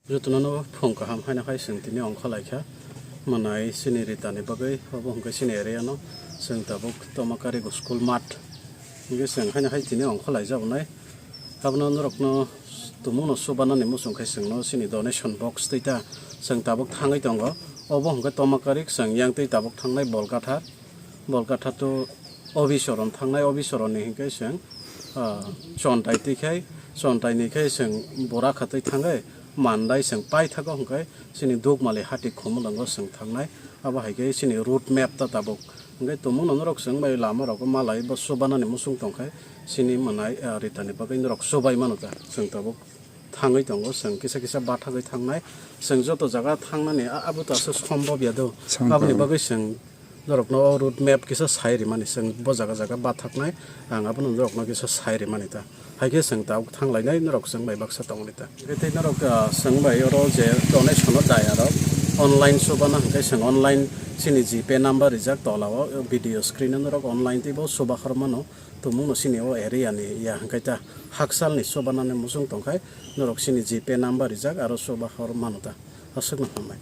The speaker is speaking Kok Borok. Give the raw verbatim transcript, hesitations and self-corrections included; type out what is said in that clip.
Jotono no phung kaham haino hai chwng tini ongkha laikha. Manai chini Rita ni bagwi, obo hwnkhe chini area no chwng tabuk Tomakari school mat. Hwnkhe chwng haino hai tini ongkha laijak nai. Abono norokno tumungno chubanani muchung khe chwngno chini donation box twi ta chwng tabuk thangwi tongo. Obo hwnkhe Tomakari chwng yang twi tabuk thangnai Bolkathar. Bolkatha to obisoron thangnai, obisoroni hinkhe chwng, ah, chontai twi khai, chontaini khai chwng bora khatwi thangwi mandai chwng paithago hwnkhe chini Dukmali hati Khumulwngo chwng thangnai. Abo hai khe chini route map ta tabuk. Hwnkhe tumungno norok chwng bai lama rogo malai bo chubanani muchung tongkhai chini manai, ah, Ritani bagwi norok chubai mano ta chwng tabuk. Thangwi tongo, chwng kisa kisa bathagwi thangnai. Chwng joto jaga thangnani a-, abo to aswk sombobya do. Sombobya. Aboni bagwi chwng norokno o route map kisa sai rimani, chwng bo jaga jaga bathaknai, ang abono norokno kisa sai rimani ta. Hai khe chwng tabuk thanglainai, norok chwng bai baksa tongni ta. Tei norok, ah, chwng bai oro je donation o dai aro online chubana hwnkhe chwng online chini GPay number rijak tola o video screen o norok online teibo chuba khor mano. Tumungno chini o area ni ya hwnkhe ta haksalni chubanani muchung tongkhai norok chini GPay number rijak aro chuba khor mano ta. Aswkno hambai.